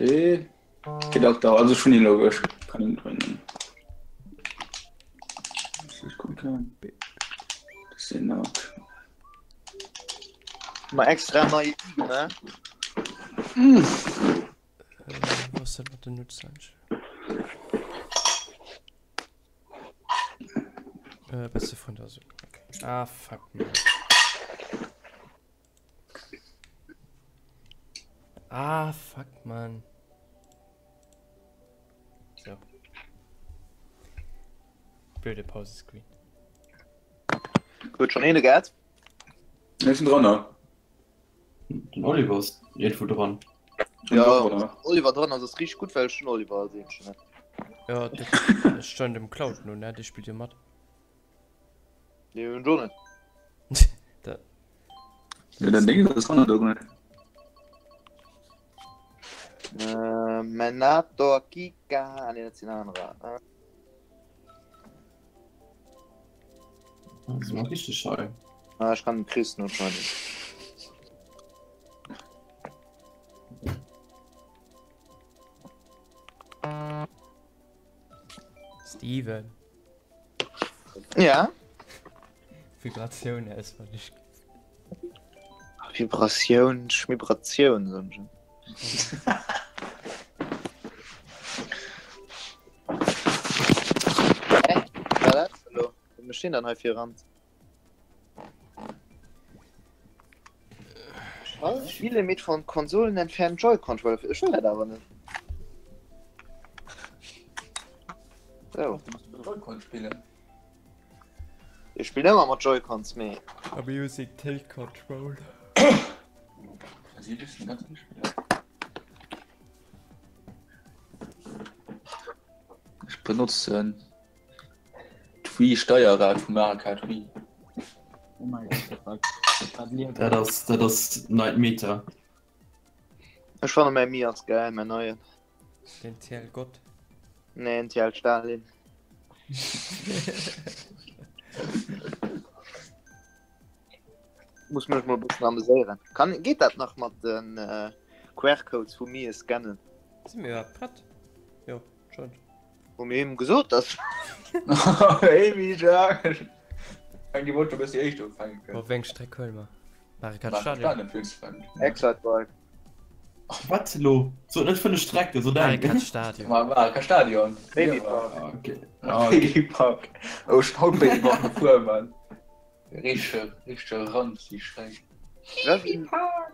Okay. Geht auch da, also schon logisch. Kann ihn drin. Ma extra nei gemaach. Mm. Was dat mat den Nutzer? Äh, beste vun der so. Okay. Ah, fuck, man. Ah, fuck, man. So. Blöde Pause-Screen. Huet schon een geat? Ech sinn dran, ne? Den Oliver ass iergendwou dran. Ja, Oliver dran ass ass richteg gutt, well ech den Oliver als eenzegen hunn. Ja, ech join dem Cloud no, ne? Dee spillt jo mat. Nee, hunn ech och net. Da. Ja, den Ding ass dran, oder? Äh, Menato Kika, ah, nee, dat sinn anerer. Äh. Das war richtig schei. Ah, ich kann den Chris nur joinen. Steven. Ja? Vibratioun auswendig. Vibratioun, Schmibratioun, soen ech. Hä? Wat war dat elo? Wou mécht deen dann hei fir Rand? Spiele mit von Konsolen entfernt Joy-Controller. Ech wëll dat awer net. So. Joy-Con spillen. Ech spillen ëmmer mat Joy-Cons, mee. I'm using tilt control. Sie wissen ganz nicht mehr. Ich benutze d'Wii Steierrad vu Mario Kart Wii. Oh mein Gott, das war, das war lieb. Dat ass, dat ass neit Meta. Ech fanne mäi Mii ass gäil, mäin neien. Den TL Gott. Nee, en TL Stalin. Muss mech mol bëssen ameséieren. Kann, geet dat nach mat den äh, QR-Codes vu Mii scannen? Si mir iwwerhaapt prett? Jo, schonn. Hu mir him gesot, dass. Hey, wie Jacques! Eng, déi wollt scho bëssi éischter ufänken. Op wéi eng Streck huele mer? Mario Kart Stadion. Excitebike. Wat elo? Sot net 5 Strecken, sot Mario eng. Kart Stadion. Mario Kart Stadion. Baby Park. Ah, okay. Ah, Baby Park. Oh, ech haut Baby Park gefuer, Mann. Richtege, richtege Rand, déi Schräg. Baby Park.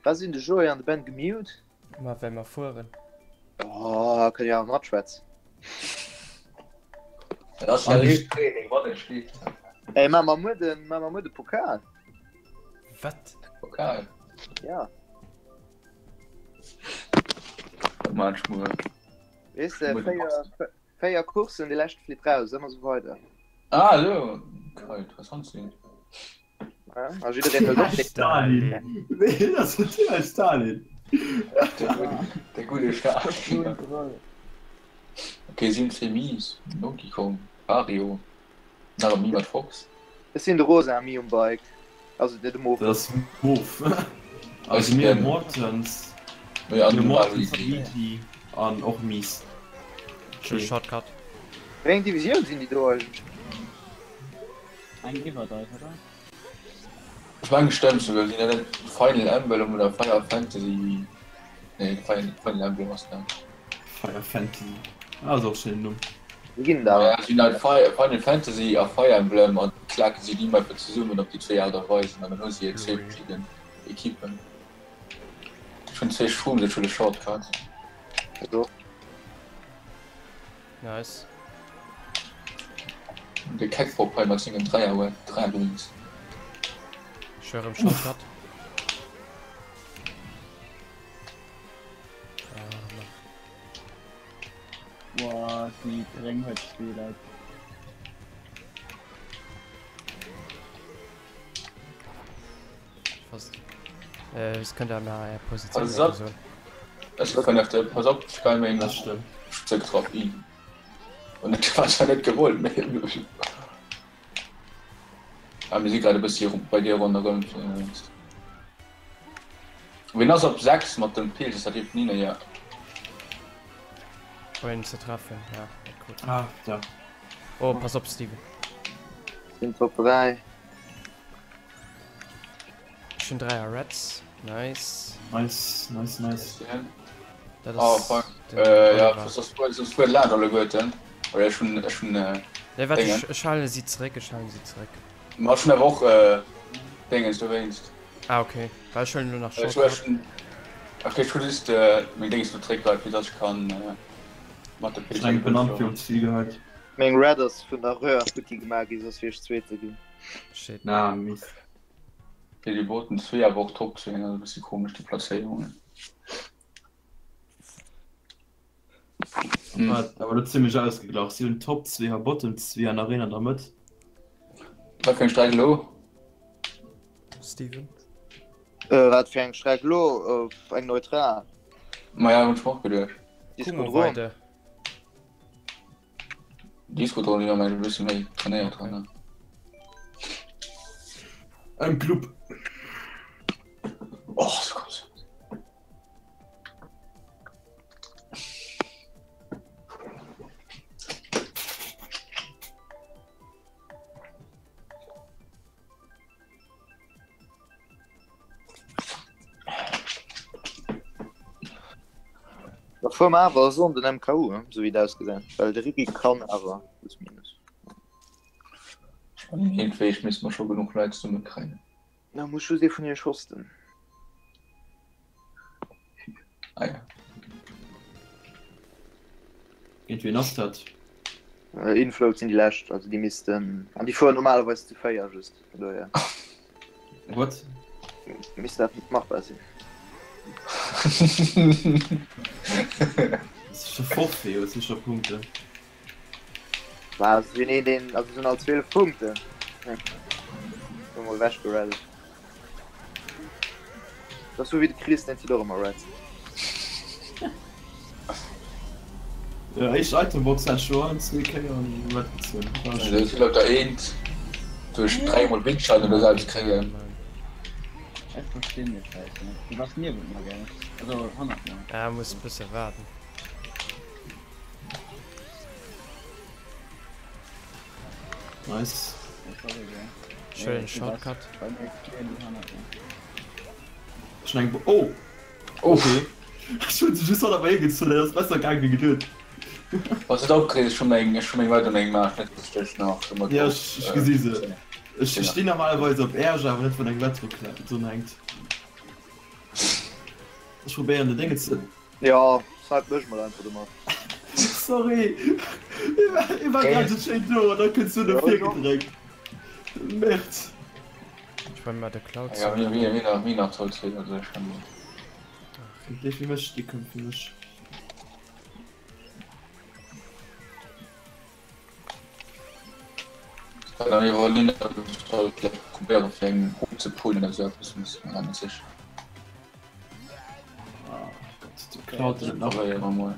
Wat sinn de Joé an de Ben gemute? Ma well mer fueren. Oh, kënnt jo awer matschwätzen. Dat ass ja richteg Training, wann et steet. Ey, maa mer muer den, maa mer muer de Pokal. Wat? Pokal? Ja. Dat maan ech muer. Weess de, 4, 4 Coursen, déi lescht flitt raus, ëmmer sou weider. Ah, esou. Kann interessant sinn. Ja, a jiddereen hëlt och deel. Stalin. Ween ass den TL Stalin? Der gudde Stalin. Okay, sinn zwee Miis, Donkey Kong, Wario, nach e Mii mat Fox. Ech sinn de rosa Mii um Bike, also de Mof. Dat ass Mof. Also mir Mortens, mir Mortens, Luigi an och Miis. Shortcut. Wéi eng Divisioun sinn déi do eigentlech? Eng iwwert eis, oder? Ech mengen stëmmt souguer, sinn dat net Final Emblem oder Fire Fantasy? Nee, Final, Final Emblem ass dat. Fire Fantasy, ah, ass och schéinen Numm. Wéi ginn et awer? Ja, sinn halt Fire, Final Fantasy a Fire Emblem an klaken si déi Mappe zesummen op déi zwéi Aart a Weisen an dann hu si hir zwéi verschidden Equippen. Ech hunn zwéi Shrooms, ech huele Shortcut. Ech och. Nice. De Keckpop hei mat sengen Dräier Dräierwings. Ech hören Shortcut. Ah, Mann. Boah, déi gréng huet zwee Leit. Fast. Äh, es könnt ihr mal Är Positioun Pass op. soen. Ech kann auf der pass op, ech kann meng Das stimmt. Stéck drauf i. Und dat war zwar net gewollt, mee Ah, mir si grad e bëssi bei dir ronderëm. Wien ass op 6 mat dem Pilz? Ass dat dee vun hinne? Ja. Probéieren ze treffen, ja, gut. Ah, da. Oh, pass op, Steven. Sinn Top 3. Ech hunn 3 Reds. Nice. Nice, nice, nice. Dat Oh, ass fuck. den Äh, ja, Oliver. soss soss fuer laang alleguerten. Oder ech hunn, ech hunn, äh, Nee, warte, Dinge. ech, ech hale si zeréck, ech hale si zeréck. Ma ech hunn awer och, äh, Dingens dowéinst. Ah, okay. Well ech huelen elo nach Ech hu Shortcut. ech hunn, okay, ech hu just, äh, meng Dingens do zeréckgeheit, fir dass ech kann, äh, mat de Ech hunn eng Pilzen Banann virum Ziel geheit. Meng Red ass vun der Röhr futti gemaach ginn, soss wier ech Zweete ginn. Shit. Na, Mist. Fir déi Boten zwee awer och Top 10, also e bëssi komesch déi Plazéierungen. Hm. Awer dat zimmlech ausgeglach. Si hunn Top 2 a Bottom 2 an Arena an der Mëtt. Wat fir eng Streck elo? Steven? Äh, wat fir eng Streck elo? Äh, eng neutral. Ma ja, hunn ech mer och geduecht. Disco Disco-Drone jo e bësse méi trainéiert dran. Ne? Am Club. Och so kommst. Da fuer mer awer e Sonnden MKU, sou wéi et ausgesäit, well de Ricky kann awer plus minus. Ech mengen iergendwéi misste mer scho genuch Leit zesumme kréien. Da muss just ee vun iech hosten. Ah ja. Géint wien ass dat? Infloat sinn déi lescht, also déi missten, an déi fueren normalerweis zu 4 just, vun dohier. What? Misst dat machbar sinn. Dat ass scho Forfait, huet sécher Punkten. War also sinn een deen, also sinn all 12 Punkten. Hu mol ewech gereddet. Dat ass sou wéi de Chris, deen zitt och ëmmer Reds. Ja, éischt Itembox hat ech jo allen zwee Kéieren Red gezunn. Also ech will op der eent duerch dräimol Windschein oder sou eppes kréien. Ech verstinn dee Schäiss net. Du wars niewent mer, gell? Also hannert mer. Ah, muss bësse waarden. Nice. Schönen Shortcut. Ech hun eng Oh! Oh. Okay. Ech hun se just hannert mer higezunn, dat ass besser gaang wéi geduet. Bass net opgereegt, ech hu meng, ech hu meng Leit an mengem Maach net dass ech dech nach domat Ja, ech, ech gesi se. Ech stinn normalerweis op Äerger, awer net wann eng Elektro drun hänkt. Ech probéieren den Déngen ze. Jo, snipe mech mol einfach domat. Sorry, hie war grad esou schéin do an da kënns du no vir gedréckt. Merde. Ech well mer de Cloud Ja, wie, wie, wie nach, wie nach soll zwee, also ech kann. Déi fir mech, déi kënnt fir mech. Dann iwwerleeën, soll vläicht probéieren fir eng Route ze pullen oder sou eppes, muss man net sécher. Ah Gott, de Cloud huet nach, Probéiere mer mol.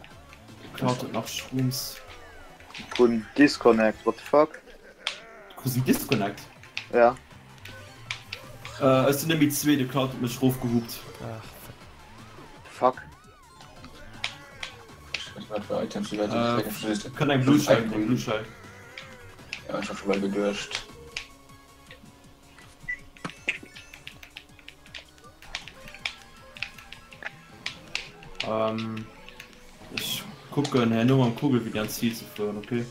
de Cloud huet nach Shrooms. Vun Disconnect, what the fuck? Du kriss en Disconnect? Ja. Äh, ech sinn net méi zwee, de Cloud huet mech rofgehupt. Ach, fuck. Fuck. Kann eng Blue Shell, eng Blue Shell. Ja, ich hab schon mal geduecht. Ähm, ech kucken herno mam Kugelwilli ans Ziel ze fueren, okay?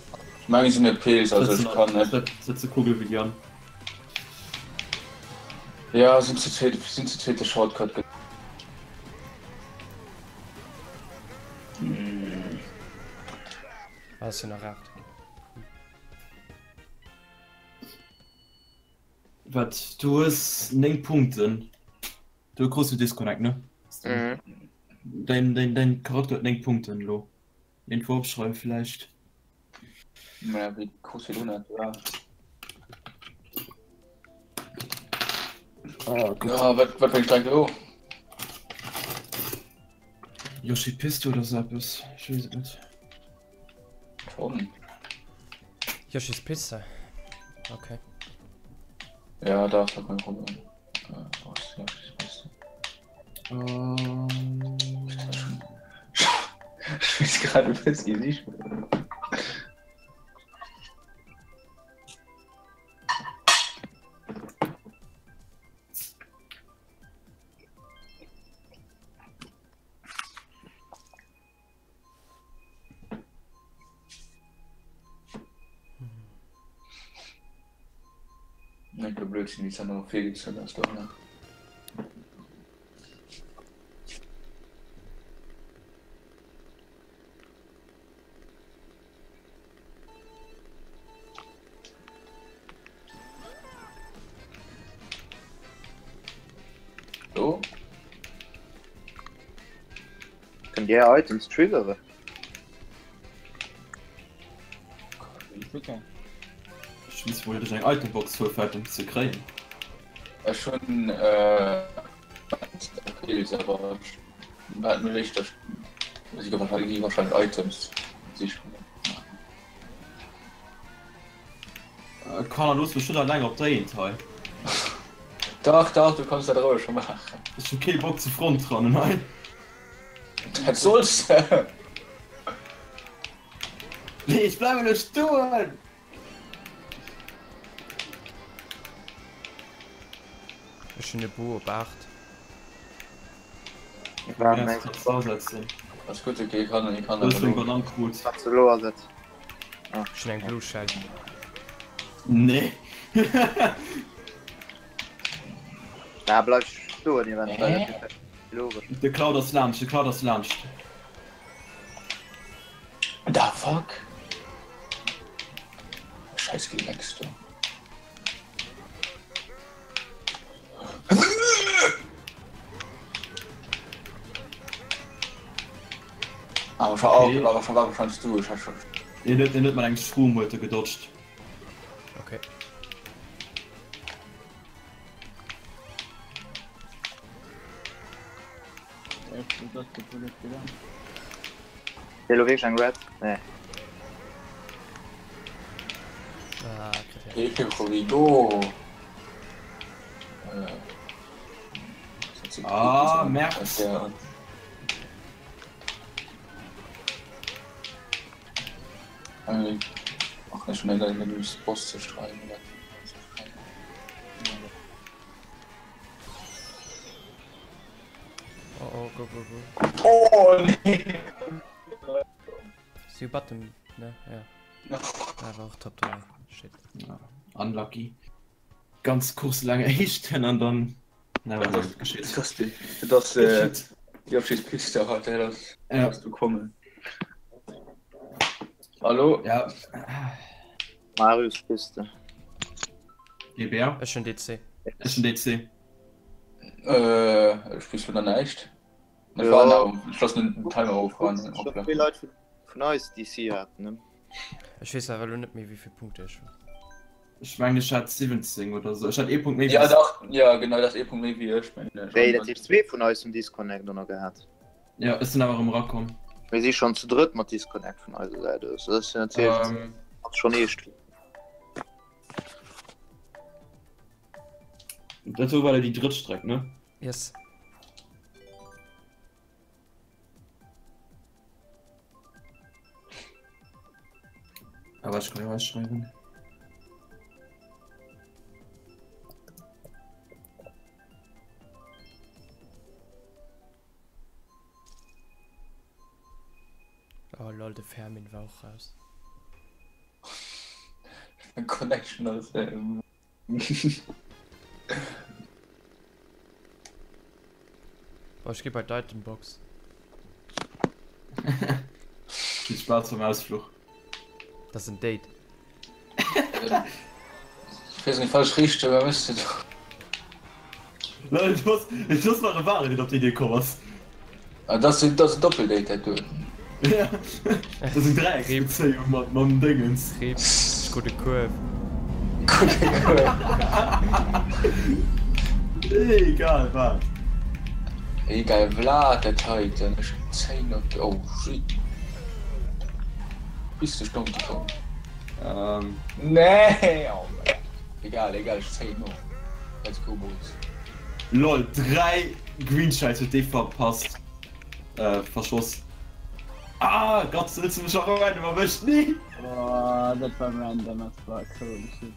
Ich meine, sind net Pilz, also ich kann net. Setze Kugelwilli an. Ja, sind zu zweit, sind zu zweit de Shortcut. Ah, es sinn nach 8. Wat, du hues 9 Punkten. Du krus de Disconnect, ne? Mhm. Dein, dein, dein Charakter huet 9 Punkten elo. Irgendwo opschreiwen vielleicht. Naja, wéi krus virdrun hat, ja. Oh Gott. Ja, wat, wat fir eng Streck elo? Yoshi Piste oder so eppes. Ech weess et net. Schon. Yoshi's Pizza. Okay. Ja, da ass kein Problem. Äh, was, Yoshi's Piste. Ähm... Ech muss grad e bëssi sichen. Enke Blödsinn, wéi se noch virgezunn ass do nach. So. Kënnt Dir Är Items triggeren? Ech weess wou ech eng Itembox huel fir Items ze kréien. Ech hunn Pilz awer ech hat mir éischter si gi wahrscheinlech Items sichen. Kanner looss mech net alleng op der Eent hei. Dach dach du kanns dat roueg scho maachen. Ech hu kee Bock ze frontrunnen hei. Dat solls de! Nee ech bleiwen elo stoen! Ech hunn e Boo op 8. Ass gutt, ok, kann ich kann Hues du eng Banann krut? Wat ze elo ass et? Ech hunn eng Blue Shell. Nee. Na bleif stoen eventuell. Logesch. De Cloud ass laanscht, de Cloud ass laanscht. Da fuck? Scheiß Gelecks do. Awer scho Okay. awer scho war wahrscheinlech du, ech hat scho. Deen huet, deen huet mat engem Shroom huet e gedodged. Okay. Elo wierklech eng Red? Nee. Ah, kritt Here we go. Ah, Merde. Ach, ech hun eng Boss ze streiden. Oh oh, go go go. Oh nee! Si bottom, ne? Ja. Awer och Top 3. Shit. Ja, unlucky. Ganz Course laang éischten an dann never mind, geschitt. Das ass dat ass äh, déi Abschiedspiste haut, dat ass Ja. ass du kommen. Hallo? Ja. Marius Piste. GBR. Ech hunn DC. Ech hunn DC. Äh, ech weess lo nach näischt. Ech Ja. war nach, ech lassen den Timer offahren. Schon vill Leit vun vun eis DC haten, ne? Ech weess awer elo net méi wéivill Punkte ech hunn. Ech mengen ech hat 17 oder sou. Ech hat ee Punkt méi Ja wéi s. dach, ja genau, dat ass ee Punkt méi wéi ech, mengen ech. Wéi, dat heescht zwee vun eis hunn Disconnect do nach gehat. Ja, ech sinn awer erëm erakomm. Mir si schonn zu drëtt mat Disconnect vun eiser Säit aus. Dat ass jo natierlech Ähm, schonn eescht. Dat do war déi drëtt Streck, ne? Yes. Aber ech kann jo ausschreiwen. Oh lol, de Fermin war och raus. Connection ass ähm. Oh, ech gi bei d'Itembox. Vill Spaass beim Ausfluch. Dat ass en Date. Ech weess net, falsch Richtung, mä wësst de. Lol, et ass, et ass nach e Wale, deen op d'Idee komm ass. Ah, dat ass, dat ass en Doppeldate, dat do. Ja, dat ass eng Dräiecksbezéiung mat, mam Déngens. Rip, ech krut e Kuerf. Krut e Kuerf. Egal wat. Egal wat, dat heiten, ech hunn 10 op, oh shit. Bis de Donkey Kong. Ähm. Nee! Oh, egal, egal, ech zéien no. Let's go, Boys. Lol, 3 Green Shells huet dee verpasst. Äh, verschoss. Ah Gott, wëlls du mech och random erwëscht? Nee! Oh, dat war random as fuck, holy shit.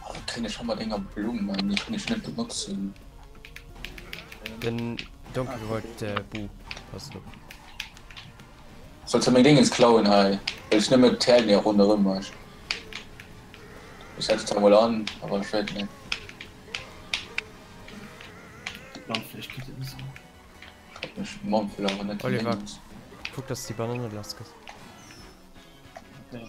Oh, dat kréien ech scho mat enger Blumm, an déi kann ech net benotzen. Den Donkey wollt Bu, passt op. Solls de meng Dingens klauen hei, well ech nëmme Ternier ronderëm mech. Ech setze zwar mol an, awer ech wäert net. Oliver, kuck dass du déi Bananne lass gëss. Ech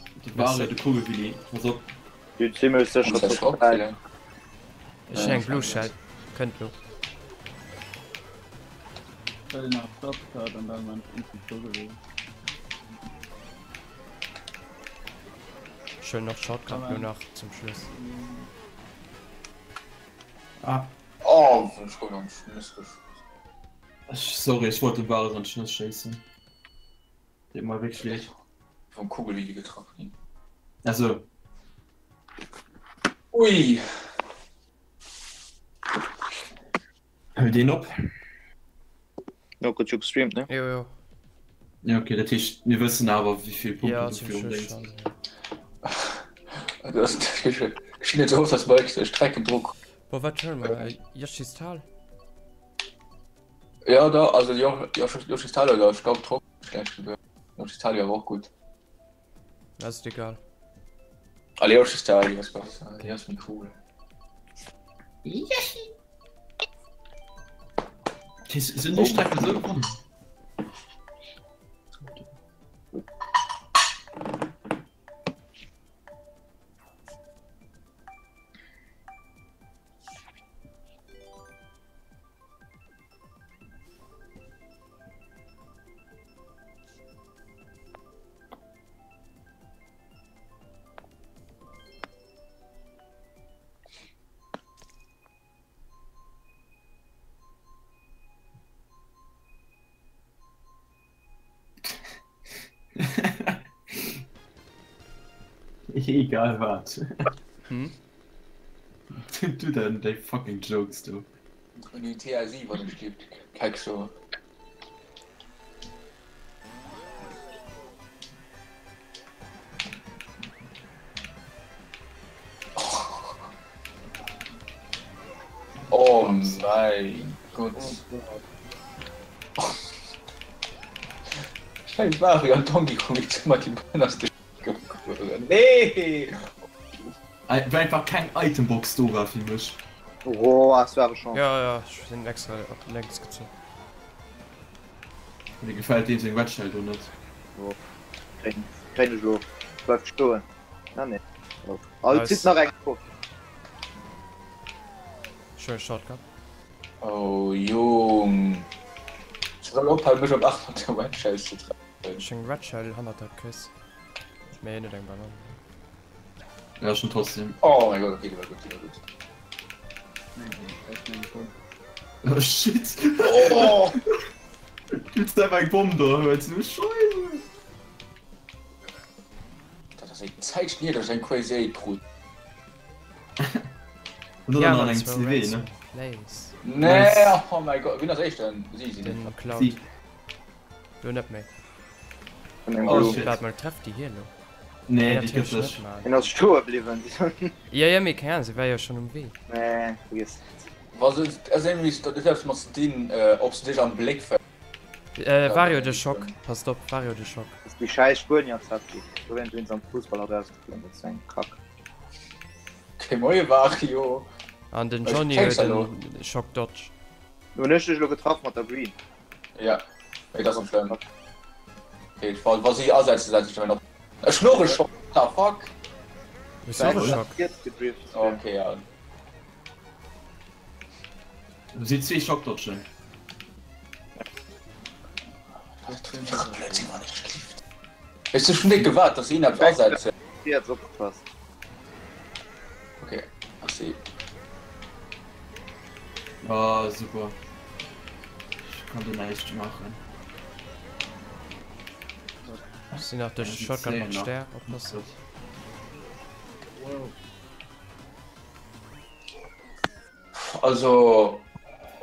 hunn eng Blue Shell, kënnt lo. Ech huelen och Shortcut lo nach zum Schluss. Ah. Oh, ech gouf an d'Schnëss geschoss. Sorry, ech wollt dem Varus an d'Schnëss schéissen. Deet mer wierklech leed. Vum Kugelwilli getraff ginn. Also. Ui! Hëlt een op? Jo, gëtt jo gestreamt, ne? Jo, jo. Ja, okay, dat heescht, mir wëssen awer, wéi vill Punkte Ja, du zum virum Schluss Dings. schon. Ja. Du hast geschieht net so oft, dass Mike de Streckendruck. Boah, wat huele mer? Yoshi's Tal? Ja, da, also Yoshi's Tal oder Staubtrocken schlecht gewier. Yoshi's Tal wier awer och gutt. Ass et egal. Allez, Yoshi's Tal, déi ass besser, déi ass méi cool. Yoshi! Sinn déi Strecken esou gewonnen? Egal wat. Hm? Du dann déi fucking Jokes du. Un déi TSI wann ech gibt keck so. Oh mein Gott. Scheiß Mario an Donkey Kong, ich zieh mal die Beine aus der Nee! Well einfach keng Itembox do war fir mech. Oh, das war schon. Ja, ja, ech sinn extra op lenks gezunn. Mir gefält deem seng Red Shell do net. Oh, kréien ech elo. Bleift stoen. Ah, nee. Oh, et zitt nach eng of. Schöne Shortcut. Oh, Jong. Ech soll ophalen, mech op 8 mat der Red Shell ze treffen. Ech eng Red Shell hannert der Quiz. Mee net eng Banann. Ja schon trotzdem. Oh mein Gott, okay, die war gut, die war gut. Oh shit. Oh! Du hues einfach eng Bomm do, hör zu Scheiße. Dat ass eng Zäit hier, dass ech eng Crazy 8 krut. Und dann nach eng CW, ne? Place. Nee, oh mein Gott, wien ass éischten? Si sinn Den Cloud. Si. Lo net méi. Oh shit. Waart mol, trefft déi hien lo? Nee, déi gëtt sech. Hien ass stoe bliwwen. Jo, jo, mee keng Ahnung, se war jo schonn um Wee. Nee, vergiss et. Wa se, ass irgendwie, dat huet eppes mat ze dinn, ob se dech am Bléck ver. Wario de Schock, passt op, Wario de Schock. Dat ass déi schäiss Spuenier-Taktik. Do wéint wéinst am Fussball hatt ausgeflunn, dat ass eng Kack. Okay, moie Wario. An den Johnny huet den Schock Dodge. Hunn ech dech elo getraff mat der Green? Ja, mee dat ass net schlëmm. Okay, wa, wa si asetzen, setze ech dann op. Ech hun och e Schock, what the fuck? Hues du och e Schock? Okay, ja. Du si zwee Schockdodgen. Blödsinn, wann ech gelift. Ech hun net gewaart, dass si een eppes asetzen. Riets opgepasst. Okay, merci. Ah, super. Ich kann do näischt maachen. Ech sinn nach duerch de Shotgun mat Stär, oppassen. Also.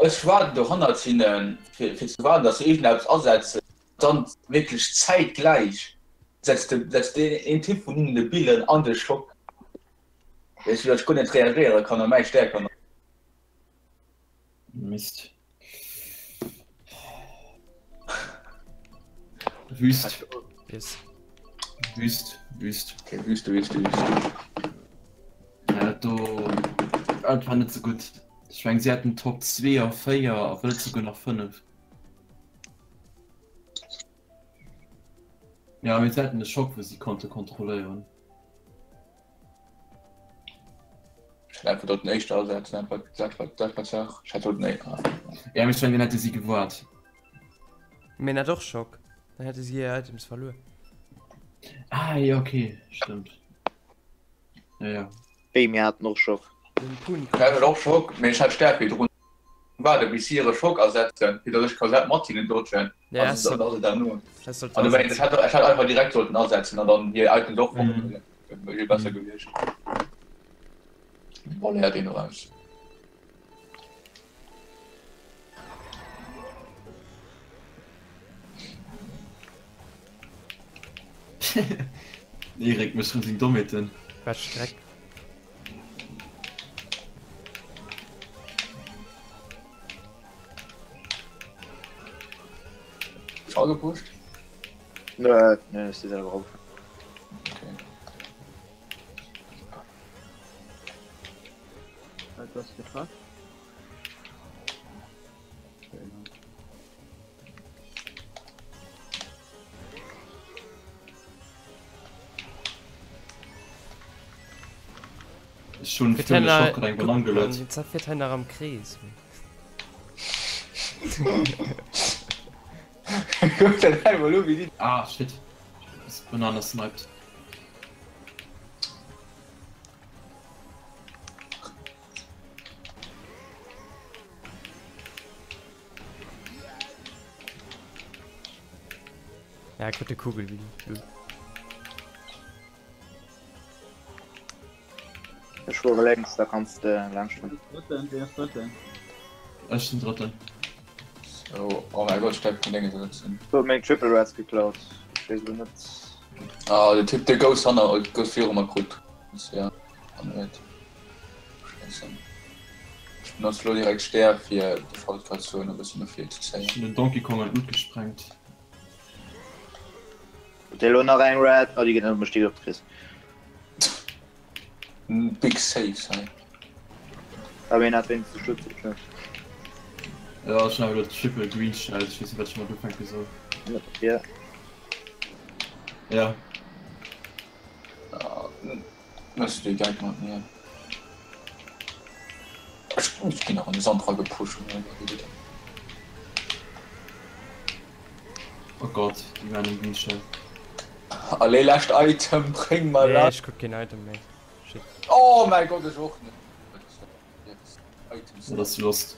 Ech waarden do hannert hinnen, fir ze waarden, datt se iergendeppes asetzen. Dann wierklech zäitgläich setzt de setzt deen een Typ vun hinnen de Billen an de Schock, weess du, datt ech guer net reagéiere kann a mäi Stäerk an. Mist. Wüst. Yes. Wüst, Wüst. Okay, Wüste, Wüste, Wüste. Ja, do dat war net sou gutt. Ech meng si haten Top 2 a 4 a wëllt souguer nach 5. Ja, mee si haten de Schock, wou si konnte kontrolléieren. Ech hätt einfach dort den éischte asetzen, einfach dat war dat war d'Saach. Ech hätt sollten éi. Ja, mee ech mengen, den hätte si gewaart. Mee en hat och Schock, dann hätte si hir Items verluer. Ah, ja, okay, stëmmt. Ja, ja. Wéi, mir haten och Schock. Den Puni Ech hat och Schock, mee ech hat Stärk virdrun. Waarde bis si hire Schock asetzen, fir datt ech ka mat hinnen dodgen. Ja, Also soll, dann ass et derno. das sollt An du meng, ech asetzen. hätt ech hätt einfach direkt sollten asetzen an dann hir Items och Mhm. forthuelen. Dat wier besser gewiescht. Voléiert een eraus. Erik mécht rëm seng Dommheeten. Wat Streck. Schau gepusht? Nö, nö, ech si selwer op. Okay. Wat ass gefragt? Ech hunn virun de Schock grad eng Banann geluet. Jetzt fiert hei nach am Krees. Guck dat einmal u, wéi déi. Ah shit, D'Banann ass sniped. Ja, kritt de Kugel wéi die. Ech fuere lénks, da kanns de laanscht fueren. Drëtten, wien ass Drëtten? Ech sinn Drëtten. So, oh mäi Gott, ech bleiw vun Dénge sëtzen. Huet meng Triple Reds geklaut. Ech weess elo net. Ah, de Typ, de Ghost hanner, Ghost viru mer krut. Ja, an huet. Scheiße. Ech benotze lo direkt Stär fir de Shortcut e bëssen no vir ze Ech zéien. hunn den Donkey Kong an d'Lut gesprengt. Huet dee lo nach eng Red? Oh, déi geet net op mech, déi geet op de Chris. Big Saves hei. Awer hien hat wéinstens de Schutz op net. Jo, ech hunn awer elo Triple Green Shell, ech weess net wat ech mat ufänke soll. Net op dir. Ja. Mëss du Gag mat mir? Ech ginn nach an de Sand ragepusht. Oh Gott, déi waren am Green Shell. Allez, lescht Item, bréng mer Nee, dat. ech krut keen Item méi. Shit. Oh mäi Gott, ech och net. Items. Dat ass lost.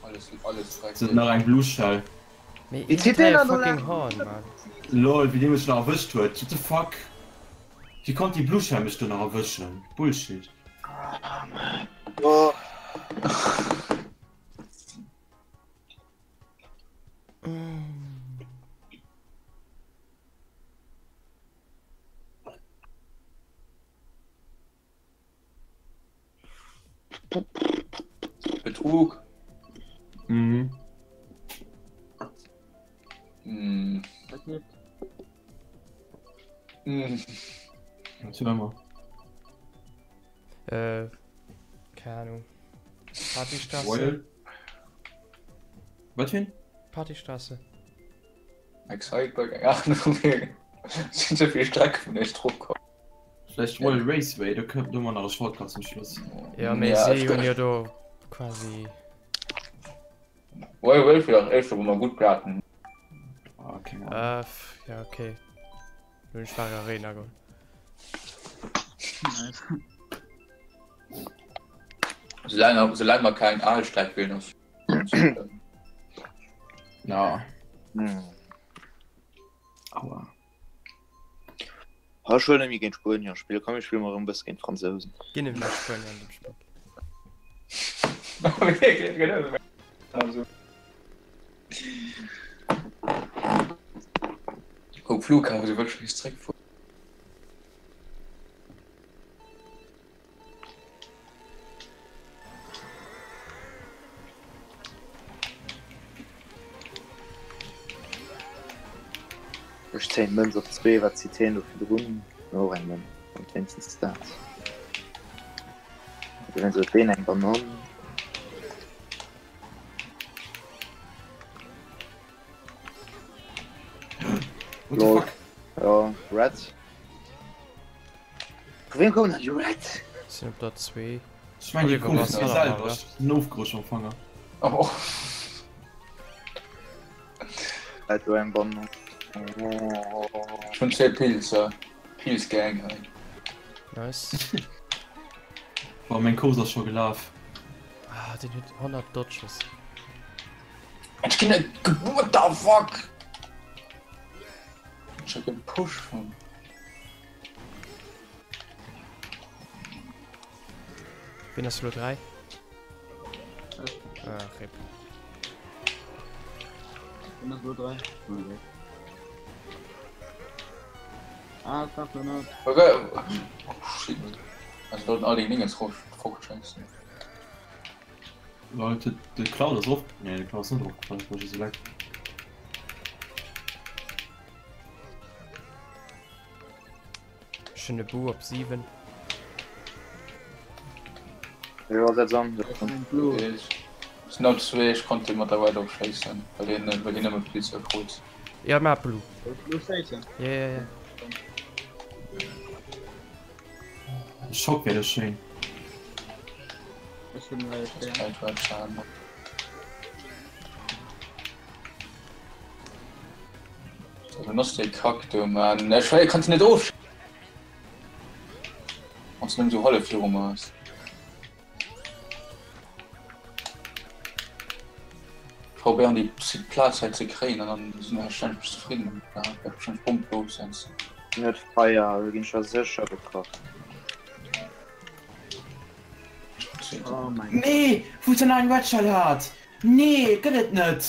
Alles, alles Dreck. Se huet nach eng Blue Shell. Mee Wéi een zitt hat hei deen e dann do fucking laanscht? Horn, Mann. Lol, wéi dee mech nach erwëscht huet. What the fuck? Wéi konnt déi Blue Shell mech do nach erwëschen? Bullshit. Oh. Betrug. Mhm. Mm. Dat net. Mm. Wat hunn mer? Äh, keine Ahnung. Partystraße. Royal. Wat fir een? Partystraße. Excitebike, eng Ahnung. Sinn ze vill Streck vun eis drop komm. Vläicht Royal Raceway, do kënnt do mer nach e Shortcut zum Schluss. Ja, mee Ja, si ech hunn jo do quasi. Royal Raceway ass éischter wou mer gutt platen. Ah, keng Ahnung. Äh, ja, okay. Lo hunn ech Ware Arena geholl. Nice. Soulaang soulaang mer keng al Streck wählen ass. Ja. Hm. Aua. Ha, ech wëll net méi géint Spuenier spillen. Komm, mir spille mol erëm e bësse géint d'Fransousen. Ginn et nach Spuenier an dem Spill? Wierklech, genau. Also. Oh, Flughafen, du wëlls nees zréckfueren. Ech zéien d'Mënz op zwee, wat zitt hien do virdrun? Och eng Mënz, und wéinstens dat. Oder wéinst huet deen eng Banann. What the fuck? Ja, Red. Vu wem kommen dann déi Red? Sinn op der 2. Ech mengen déi kommen vun mir selwer, ech sinn ofgerutscht mam Fanger. Oh. Läit do eng Banann. Ech hunn zwee Pilzer. Pilz Gang hei. Nice. Boah, meng Course ass scho gelaf. Ah, den huet 100 Dodges. Ech ginn net ge what the fuck? Ech hab den Push vun. Wien ass elo 3? Ah, rip. Wien ass elo 3? Okay. Ah, das darf man nicht. Okay. Oh, shit. Also dort all die Dinge drauf fortscheißen. Leute, de Cloud ass of. Nee, de Cloud ass net opgefallen, ich war just leck. Ech hunn e Bu op 7. Jo, setz an. Sinn op zwee, ech konnt dee mat der Red ofschéissen, well deen well deen nëmme Pilzer krut. Ja, maach Blue. Blue schéissen? Ja, ja, ja. Schock wär das schéin. Ech hunn hei e Stär. Benotzt dee Kack do man. Ech wei kanns net of. Wanns du nëmmen sou hallef viru mer ass. Probéieren déi Plaz hei ze kréien an dann sinn ech zefridden. Ja, wäert wahrscheinlech Bomb ofsetzen. Net Feier, do ginn ech jo sécher getraff. Oh mein Gott. Nee, wou se nach eng Red Shell hat! Nee, gëtt et net!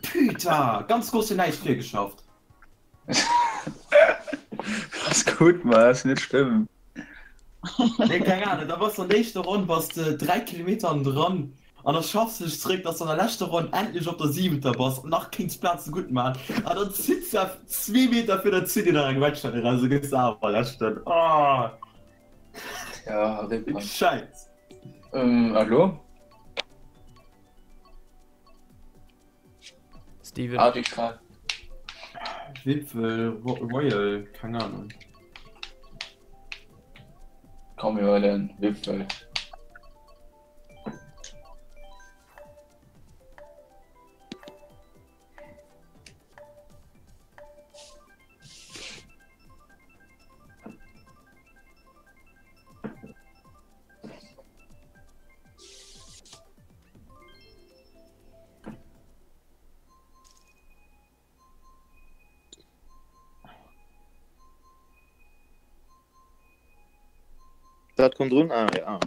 Putain, ganz groß fir näischt virgeschafft. Ass gutt, ma ass net schlëmm. Nee, keng Ahnung, da bass de an der éischter Ronn bass de 3 Kilometer hannendran an da schaffs de dech zeréck, dass de an der leschter Ronn endlech op der siwenter bass an nach kéints Plaze gutt maachen an dann zitt se zwee Meter vir der Zinn nach eng Red Shell eraus a gëss de awer leschten. Oh! Ja, RIP. Schäiss. Ähm, hallo? Steven. Ah, die Kra. Wipfel, Royal, keng Ahnung. Komm, wir wollen Wipfel. Dat kommt drun? Ah, ja.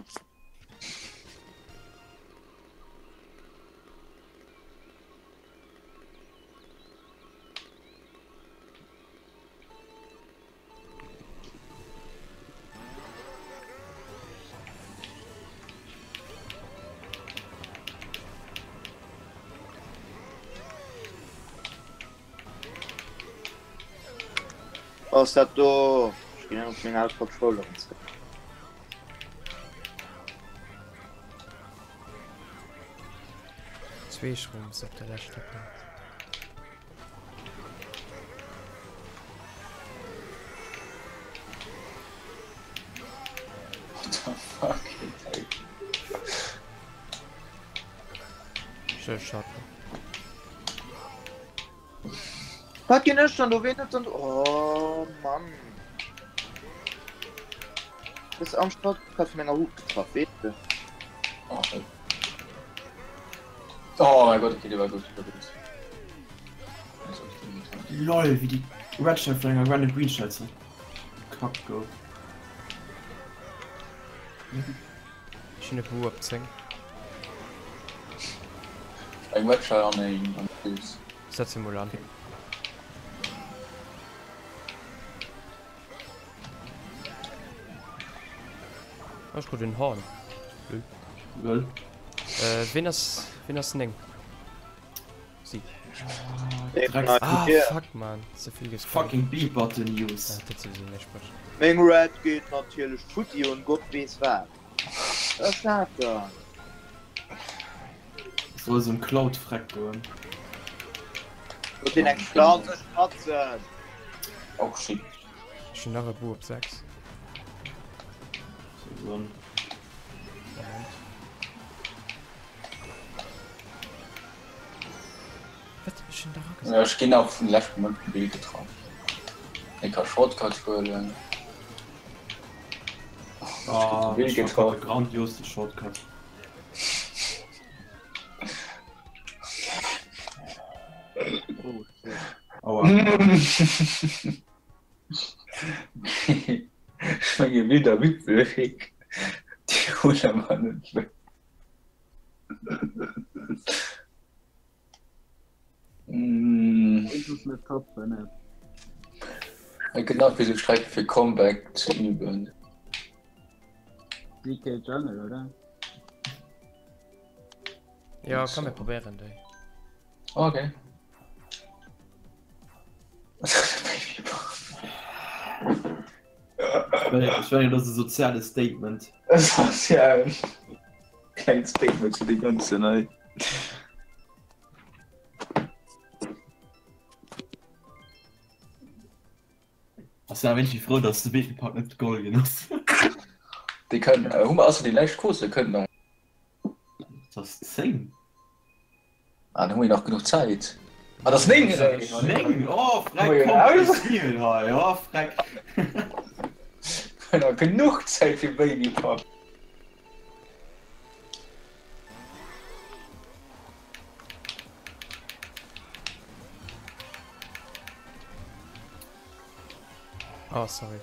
Was ass dat do? Ech ginn op meng al Controlleren zréck. Zwee Schrooms op der leschter Plaz. What the fuck? Schön Schatten. Wat ginn ech dann do? Ween huet dann do? Oh Mann. Bist am Shortcut vun enger Hut getraff, weess de. Oh, oh mein Gott, okay, der war gut, der war gut. LOL, wéi déi Red Shell vun enger random Green Shell ze Kack gouf. Ech hunn e Bu op 10. Eng Webshell an eng an Pilz. Setz se mol an. Oh, ech krut en Horn. Lol. Lol. Äh, ween ass, ween ass 9? Si. Ah, fuck, man. Ze vill gespammt. Fucking B-Button use. Ah, dat souwisou näischt bruecht. Meng Red geet natierlech futti un Gott weess wat. Wat ass dat dann? Soll se um Cloud freck goen. Huet deen eng Pflanz? Ech katzen! Och shit. Ech hun nach e Bu op 6. So. Moment. Wat? Ech hun dach agesat. Ech ginn nach vum leschten Moment vum Bild getraff. Ech ka Shortcut huelen. Ah, Bild ech war getraff. grad e grandiose Shortcut. Oh, shit. Aua. Ech menge wieder Witzelfick. Déi hunn awer net wéi. Mm. Ich muss mit Top 5. Genau fir sou Strecke fir Comeback ze üben. DK Jungle, oder? Ja, komm mir probéieren déi. Okay. Ech mengen, dat ass e soziale Statement. E sozialen klengt Statement zu de ganzen hei. Ass ja wéinst frou, datt de Babypark net geholl ginn ass. Déi kënnen, hu mer also déi lescht Course kënnen nach. Dat ass 10. Ah, dann hu mir nach genuch Zäit. Ah, das 9! 9! Oh, Freck, komm, wir spielen hei. Oh, Freck. Nach genuch Zäit fir Babypark. Oh, sorry.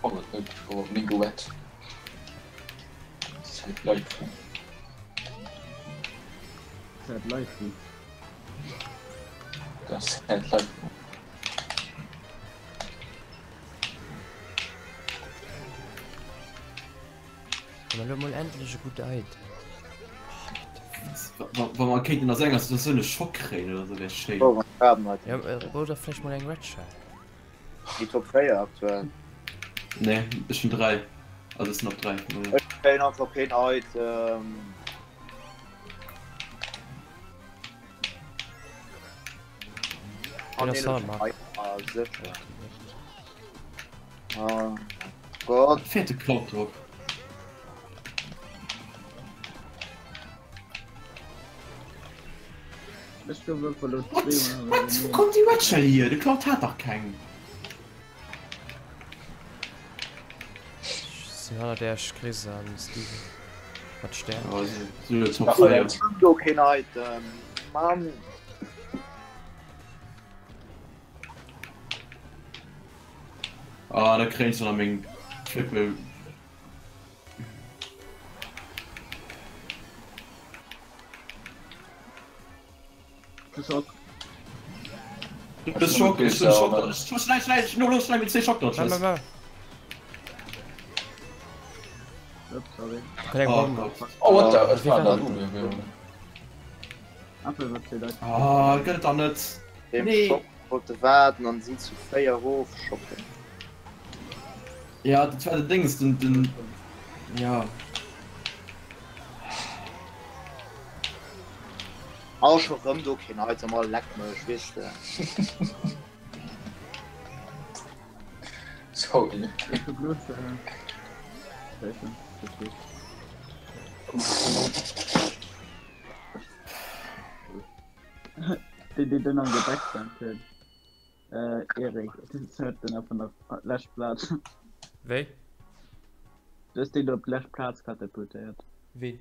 Oh, oh, Minguett. Sad life. Sad life. Das sad life. Hu mer lo mol endlech e gudde Item. Wa mer kéinten a senger Situatioun e Schock kréien oder sou, wär schéin. Oh, wat Farben hat. Ja, oder vläicht mol eng Red Shell. Déi Top 4 aktuell. Nee, ech hunn 3. Also ech sinn op 3. Ech kréien einfach keen Item. Wien ass hannert mer? Ah, sécher. Oh Gott. Fäert de Cloud drop. Ech gouf einfach lo What? zweemol What? Wou kommt déi Red Shell hier? De Cloud hat dach keng. Ech sinn hannert Äech, Chris an Steven. Mat Stär. Oh, si si jo Top 4. Do keen Item. Mann. Ah, da kréien ech dann meng Triple. Schock. Du bist Schock, ich bin Schock. Schnell, schnell, schnell, los, schnell mit 10 Schock dort. Mach, mach, mach. Ups, sorry. Kann Oh eng Bombe. Gott. Oh, what the? Was war Wie da? Apfel wird vielleicht. Ah, gëtt et da net. Dem Nee. Schock wollte warten an sie zu 4 rofschocken. Ja, dat war den Dings, den, den. Ja. Auch schon rëm do keen Item, oh leck mech, weess de. Sorry. Ich hab bloß, äh, Scheiße, zu spät. Déi, déi den am Gebackspammt huet. Äh, Erik, den huet den op der lescht Plaz. Wéi? Du hues deen do op d'lescht Plaz katapultéiert. Ween?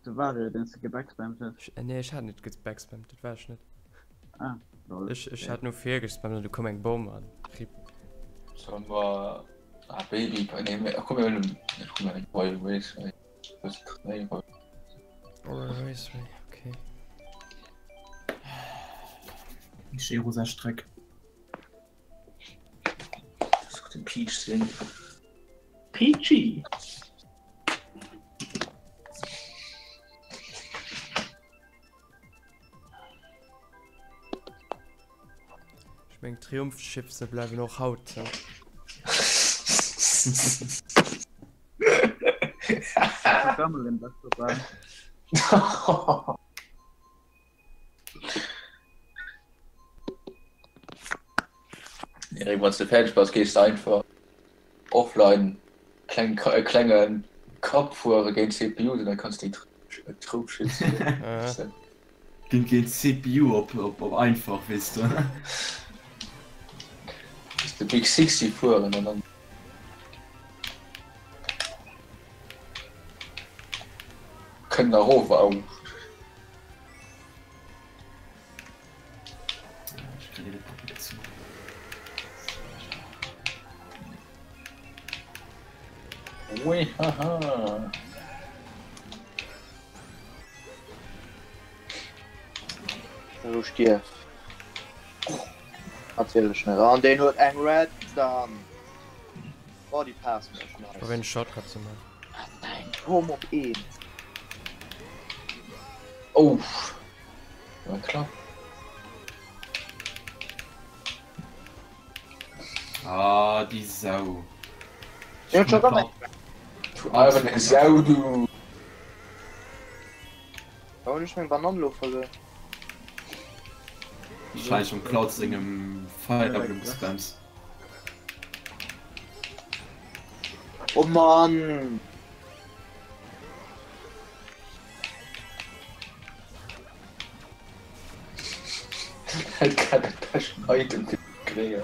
De Wario, deen s de gebackspammt hues. Nee, ech hat net gebackspammt, dat war ech net. Ah, lol. Ech, ech hat no vir gespammt an du koum eng Bomm an RIP. Soll mer ah Baby nee mir komm mir huelen ech komm mir Royal Raceway nee Royal Raceway okay. Ech schéi rosa Streck. Den Peach sinn. Peachy! Ech meng Triumphchipse bleiwen och haut zou. Gammelen das dabei. Erik, wann du fäerdeg bass, gees de einfach offline kleng, äh, klengen Cup fuere géint CPU, dann kanns du déi Troupschützen. Äh. Géint géint CPU op, op, op einfach, weess de. De Big 60 fueren an dann. Kënnt nach erof, au. Ui, haha. Du stierfs. Natierlech net. An deen huet eng Red Zone. Oh, déi pass mech. Nice. Probieren einen Shortcut zu machen. Nein, komm op een. Oh. War knapp. Ah, déi Sau. Deen huet scho rëm eng. Du arme Sau, du. Wou hunn ech meng Banann lo verluer? Wahrscheinlech am Cloud sengem Fire Emblem gespammt. Oh Mann! Et kann net beschten Item fir kréien.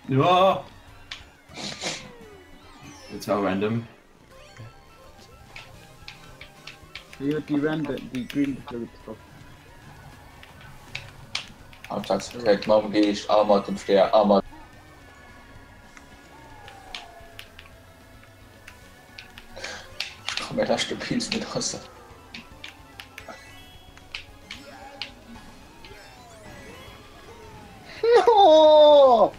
Ja! Dat war random. Wéi huet déi random déi green do getroff? Amplaz direkt mam Geescht a mat dem Stär a mat. Ech ka mäi leschte Pilz net asetzen. No!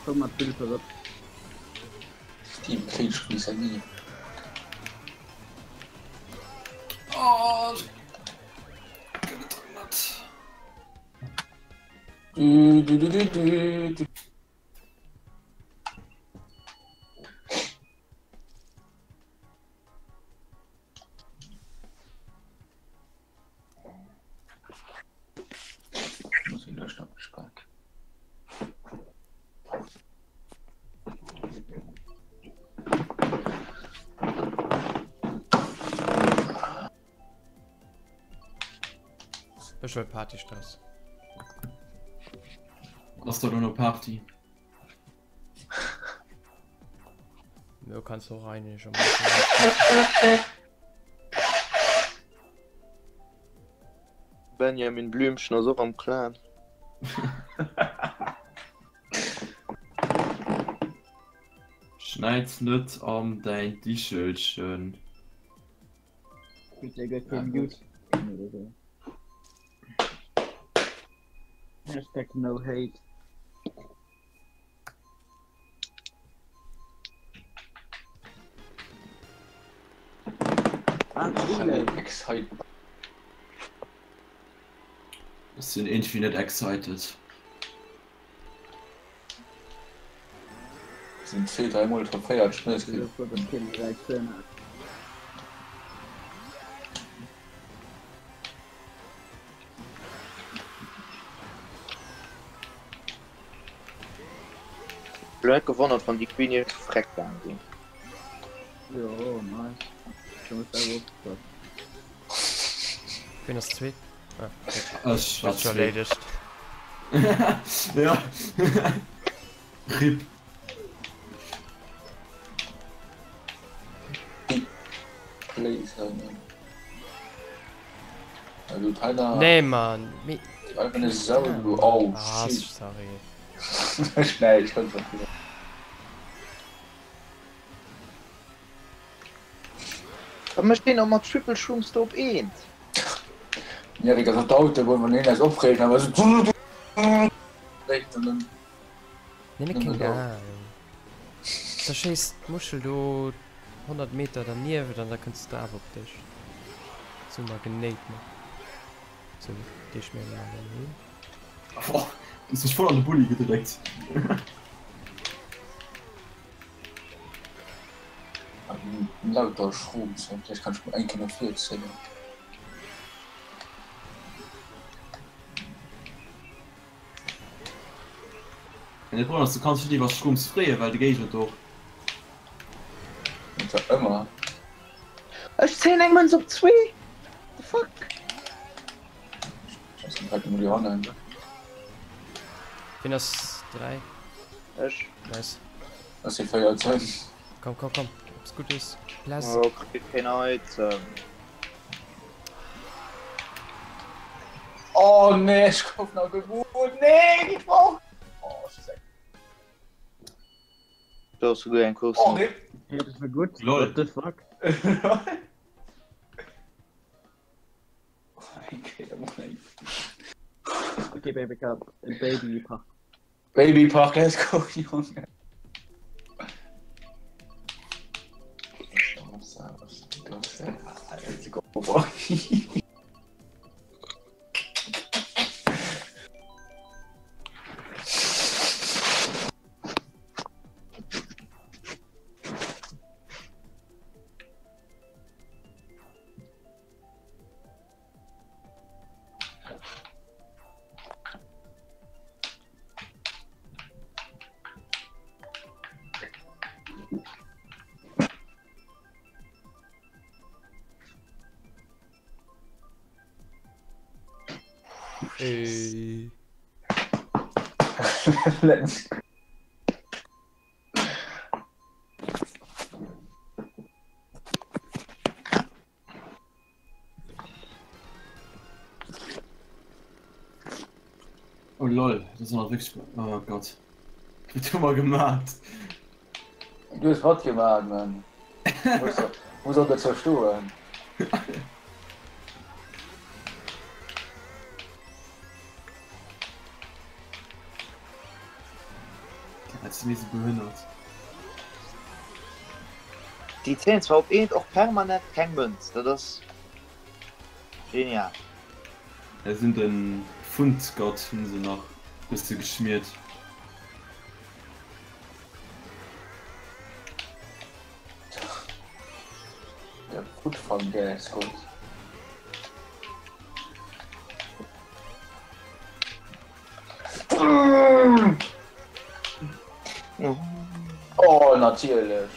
Komm mat Bild erop. Steam Krieg vis-à-vis. Oh, gëtt et net. Du, du, du, du, du, du. Ech wëll Partystress. Ass da lo no Party? Du kannst och rein ich Benjamin Blümchen ass och am Clan. Schneids net an däin Dichelchen. Kritt der gëtt keen Mute oder so. Hashtag no hate. Ech sinn iergendwéi net excited. Sinn 2, 3 mol verféiert Schnëss kritt. Lo net gewonnert wann déi Queen iergendwou freck gaang sinn. Jo nice. Ech muss selwer oppassen. Ween ass zweet? Ah, Ech war huet scho zweet. erleedegt. Ja. Rip. Place hei. Ja, du keiner. Nee Mann. Mee. Einfach eine Sau, du. Oh, ah, shit. Sorry. Schnell, ich kann schon wieder. Wat mécht deen och mat Triple Shrooms do op eent? Erik ass op der Autobunn, wann een eis opreegt, awer esou. Nee, mee keng Ahnung. Da schéisst d'Muschel do 100 Meter dernieft an da kënns de awer op dech. Sou Magnéit mat. Sou, dee schmiere mer dann hin. Boah, du hues mech voll an de Bulli gedréckt. Lauter Shrooms, vläicht kann ech mol eng Kéier no vir zéien. De Problem ass, du kanns dech net iwwer Shrooms freeën, well de Géigner do. Und zwar ëmmer. Ech zéien eng Mënz op zwee! The fuck? Ech sinn direkt emol do hannen. Wien ass 3? Ech. Nice. Ech si 14. Komm, komm, komm. Eppes Guddes. Bless. Oh, kritt keen Item. Oh nee, ech gouf nach geboot. Nee, ich brauch. Oh, scheiße. Do ass souguer eng Course. Oh, nee. Hey, das war gut. Lol. What the fuck? Okay, Baby Cup. Baby Park. Baby Park, let's go, Junge. Let's go, boy. Ey. Let's go. Oh lol, das ass nach wierklech. Oh Gott. Wat hu mer gemaat? Du hues matgemaat, man. Muss, muss och dozou stoen. Dat si mir sou behënnert. Déi zéien zwar op eent och permanent keng Mënz, dat ass genial. Se hunn de Fundgott hunn se nach bësse geschmiert. Der Foodfang-Gas-Gott. Oh natierlech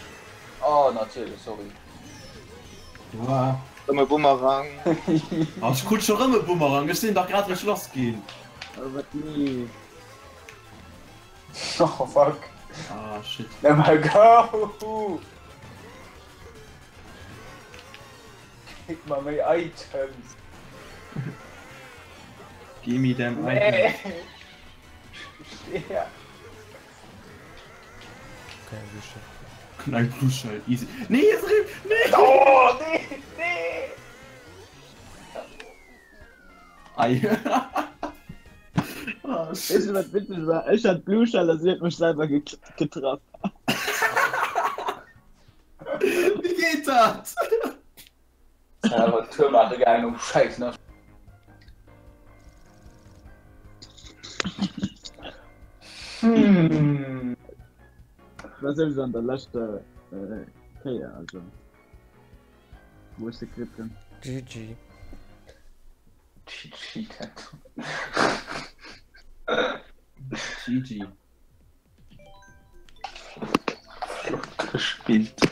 oh natierlech sorry. Rëm e Bumerang. Oh, ech krut scho rëm e Bumerang, ech sinn dach grad réischt lass ginn. Oh wat nee. Oh fuck. Ah shit. Never go. Gib mer méi Items. Gimme them items. Nee. Ja. Kein Blue Kein Blue Shell, easy. Nee, ist RIP! Nee! Oh, nee, nee! Ei. oh, Weißt du, wat witzeg war? Ech hat Blue Shell a si huet mech selwer getraff. Wéi geet dat? Awer Tour maache gaangen um Schäiss nach. Hmm. War souwisou an der leschter äh, Kéier, also wou ech se kritt hunn. GG. GG, Tattoo. GG. Flott gespillt.